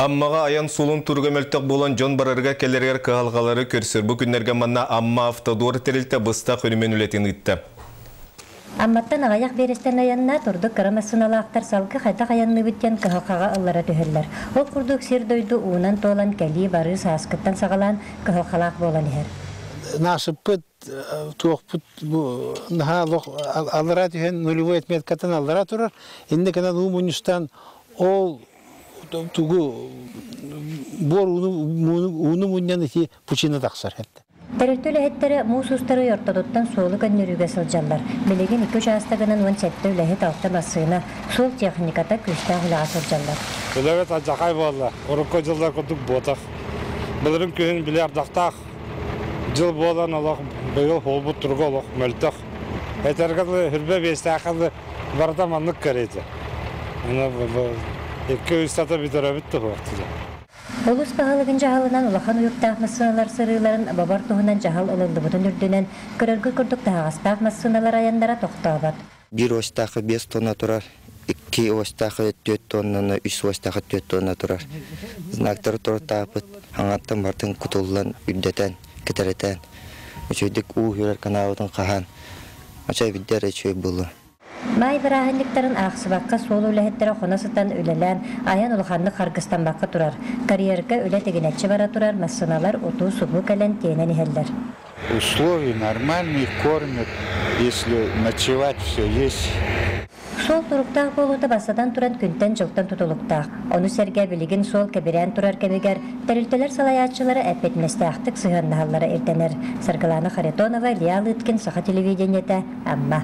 Аммаҕа айан суолун туруга мөлтөх буолан дьон барарыгар-кэлэригэр кыһалҕалары көрсөр. Бу күннэргэ манна Амма Автодор тэрилтэ быстах өрөмүөн үлэтин ыытта. Амматтан аҕыйах биэрэстэн айаннаат, ордук кыра массыыналаахтар салгыы хайдах айанныыбыт диэн кыһалҕаҕа ыллара түһэллэр. Ол курдук сир-дойду уунан туолан кэлии-барыы сааскыттан саҕалаан кыһалҕалаах буолан иһэр. Насыппыт туохпут бу наһаа олох аллараа түһэн нулевой отметкаттан аллараа турар. Иннэ гынан уу мунньустан ол тугу буор ууну мунньан ити пучина тахсар этэ. Тэрилтэ үлэһиттэрэ муус устар ый ортотуттан суолу көннөрүүгэ сылдьаллар. Билигин икки учаастагынан 17 үлэһит, алта массыына, суол техниката күүстээх үлэҕэ сылдьаллар. Үлэбит алдьархай буолла. Урукку дьыллар курдук буотах. Былырын күһүн били ардахтаах дьыл буолан олох быйыл буолбут туруга олох мөлтөх. Этэргэ дылы хүрбэ биэстээххэ дылы барыта маннык кэриэтэ. Икки устата бүтэрэ туһуохтуга. Улуус баһылыгын дьаһалынан улахан уйуктаах массыыналар сырыыларын бобор туһунан дьаһал ылыллыбытын үрдүнэн, көрөргө курдук таһаҕастаах массыыналар айаннара тохтообот. Биир уостаахы 5 тонна турар, икки уостаахы 4 тоннаны, үс уостаахы 4 тонна турар. Знактары туруттааппыт, хаҥаттан бартын кутуллан, үрдэтэн, кэтэрэтэн, үчүгдүк уу хүрэр канаабытын хаһан, очой биддер үчүгэй буолуо. Маай бырааһынньыктарын аахсыбакка суол үлэһиттэрэ хоно сытан үлэлээн, айан улаханнык харгыстаммакка турар. Карьерга үлэ тигинэччи бара турар, массыыналар утуу-субуу кэлэн тиэнэн иһэллэр. Условия нормальные, кормят, если ночевать все есть. Суол туруктаах буолуута бастатан туран күнтэн-дьылтан тутулуктаах. Ону сэргэ билигин суол кэбирээн турар кэмигэр тэрилтэлэр салайааччылара эппиэтинэстээхтик сыһыаннаһаллара ирдэнэр. Саргылана Харитонова, Илья Лыткин, Саха телевидениетэ, Амма.